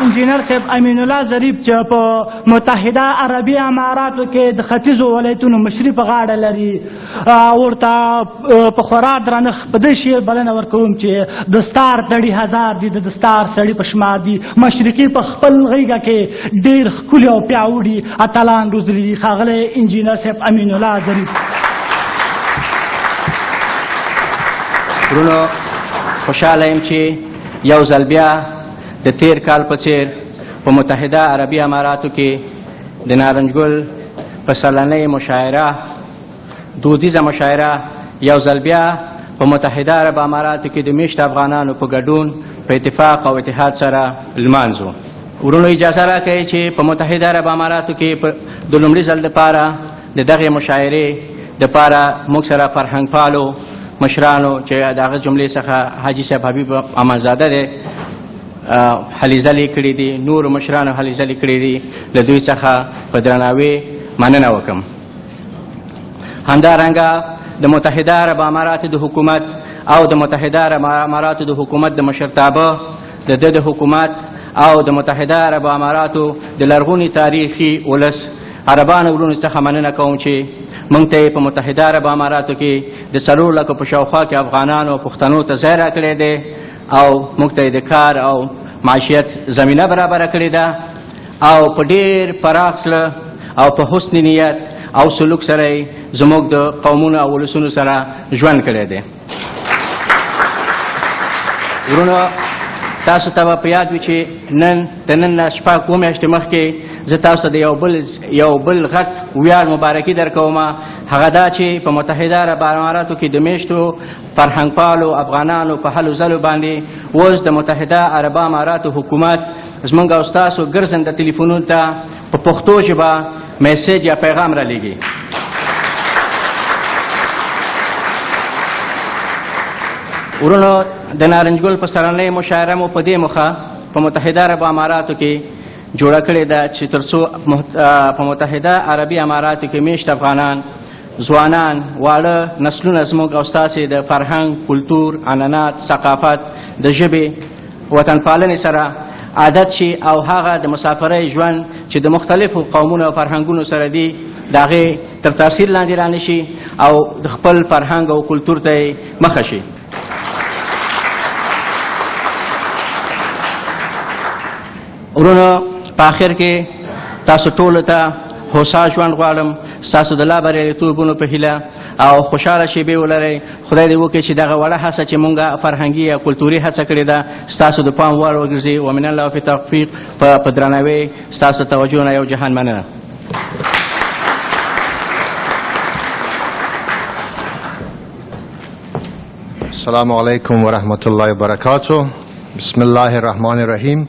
انجینر صاحب امین الله ظریف چې په متحده عربي اماراتو کې د ختیځو ولایتونو مشري په غاړه لري، ورته په خورا درنښت په دې شعر بلنه ورکوم چې دستار دړي هزار دي، د دستار سړي په شمار دي، مشرقي په خپل غېږه کې ډېر ښکلي او پیاوړي اتلان روزلي دي. ښاغلی انجینر صاحب امین الله ظریف. وروڼو، خوشحاله یم چې یو ځل بیا د تیر کال په څیر په متحده عربي اماراتو کې د نارنج ګل پسرلنۍ مشاعره، دودیزه مشاعره، یو ځل بیا په متحده عرب اماراتو کې د میشت افغانانو په ګډون په اتفاق او اتحاد سره لمانځو. وروڼو، اجازه راکړئ چې په متحده عرب اماراتو کې د لومړي ځل دپاره د دغې مشاعرې دپاره موږ سره فرهنګپالو مشرانو چې د هغه جملې څخه حاجي صاحب حبیب امانزاده دی، هلې ځلې کړې دي، نورو مشرانو هلې ځلې کړې دي، له دوی څخه په درناوي مننه وکم. همدارنګه د متحده عرب اماراتو د حکومت او د متحده عرب اماراتو د حکومت د مشرتابه، د ده د حکومت او د متحده عرب اماراتو د لرغوني تاریخي ولس عربانو وروڼو څخه مننه کوم چې موږ ته یې په متحده عرب اماراتو کې د 4 لکو په شاوخوا کې افغانانو او پښتنو ته ځای راکړی دی او موږ ته یې د کار او معیشت زمینه برابره کړې ده او په ډېر پراخ زړه او په حسن نیت او سلوک سره یې زموږ د قومونو او ولسونو سره ژوند کړی دی. وروڼو، تاسو ته به په یاد وي چې نن د نن نه شپږ اووه میاشتې مخکې زه تاسو ته د یو بل غټ ویاړ مبارکي درکوم، هغه دا چې په متحده عرب اماراتو کې د میشتو فرهنګپالو افغانانو په هلو ځلو باندې اوس د متحده عرب اماراتو حکومت زموږ او ستاسو ګرځنده تلیفونونو ته په پښتو ژبه میسج یا پیغام رالیږي. وروڼو، د نارنج ګل پسرلنۍ مشاعره مو په دې موخه په متحده عرب اماراتو کې جوړه کړې ده چې تر څو په متحده عربي اماراتو کې میشت افغانان، ځوانان، واړه نسلونه زموږ او ستاسې د فرهنګ، کلتور، عنعنات، ثقافت، د ژبې، وطنپالنې سره عادت شي او هغه د مسافرۍ ژوند چې د مختلفو قومونو او فرهنګونو سره دي د هغې تر تاثیر لاندې رانه شي او د خپل فرهنګ او کلتور ته یې مخه شي. وروڼو، په آخر کې تاسو ټولو ته هوسا ژوند غواړم، ستاسو د لا بریالیتوبونو په هیله او خوشحاله شیبې ولرئ. خدای دې وکړي چې دغه وړه هڅه چې مونږ فرهنګي یا کلتوري هڅه کړې ده ستاسو د پام وړ وګرځي. ومن الله فی توفیق. په درناوي ستاسو توجه نه یو جهان مننه. السلام علیکم ورحمت الله وبرکاتو. بسم الله الرحمن الرحیم.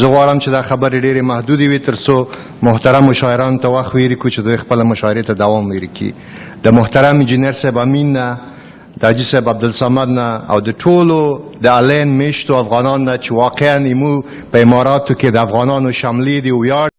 زه غواړم چې دا خبرې ډېرې محدودې وي تر څو محترم مشاعرانو ته وخت ویري کړو چې دوی خپله مشاعرې ته دوام ویري کړي. د محترم انجینر صاحب امین نه، د حاجي صاحب عبدالصمد نه او د ټولو د الین میشتو افغانانو نه چې واقعا ایمو په اماراتو کې د افغانانو شملې دي ویاړ